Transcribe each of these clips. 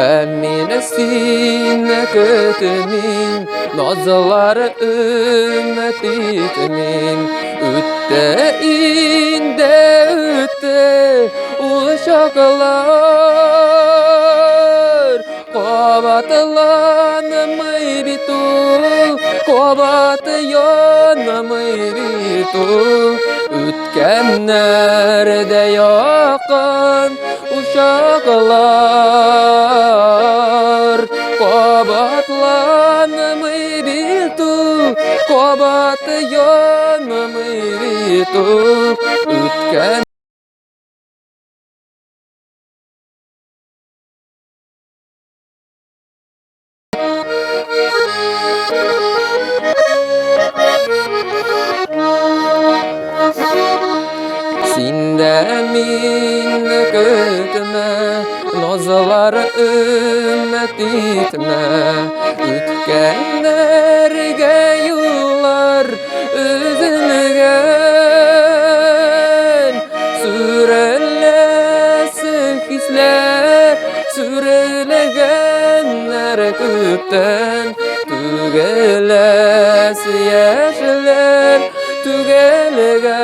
Ә мин сине көтмим, назлар өмет итмим. Үтте инде, үтте ул чаклар. Кабатланмый бит ул, кабат янмый бит ул. Үткәннәрдә якын учаклар. Кабатланмый бит ул, кабат янмый бит ул. Үткән Син дә мине көтмә, назлар өмет итмә. Үткәннәргә юллар өзелгән. Сүреләсе хисләр Сүрелгәннәр күптән, түгеләсе яшьләр түгелгән.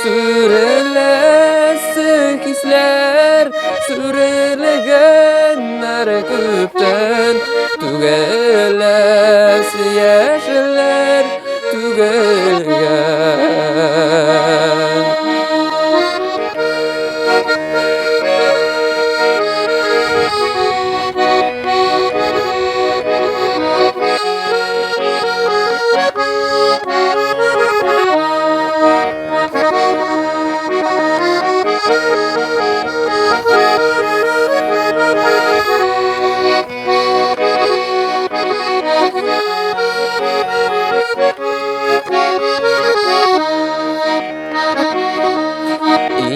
Сүреләсе хисләр сүрелгәннәр күптән, түгеләсе яшьләр түгелгән.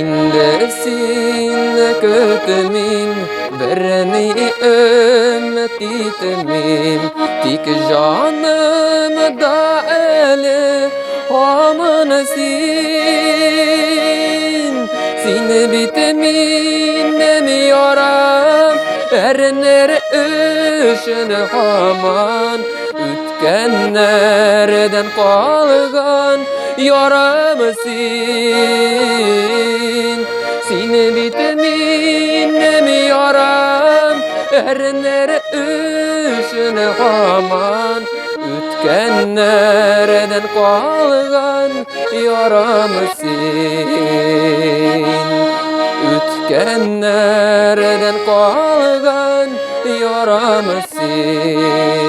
Инде сине көтмим, берни өмет итмим. Тик җанымда әле һаман син. Син бит минем ярам, әрнер өчен һаман. Үткәннәрдән калган ярам син. Син бит минем ярам, әрнер өчен һаман. Үткәннәрдән калган ярам син. Үткәннәрдән калган ярам син.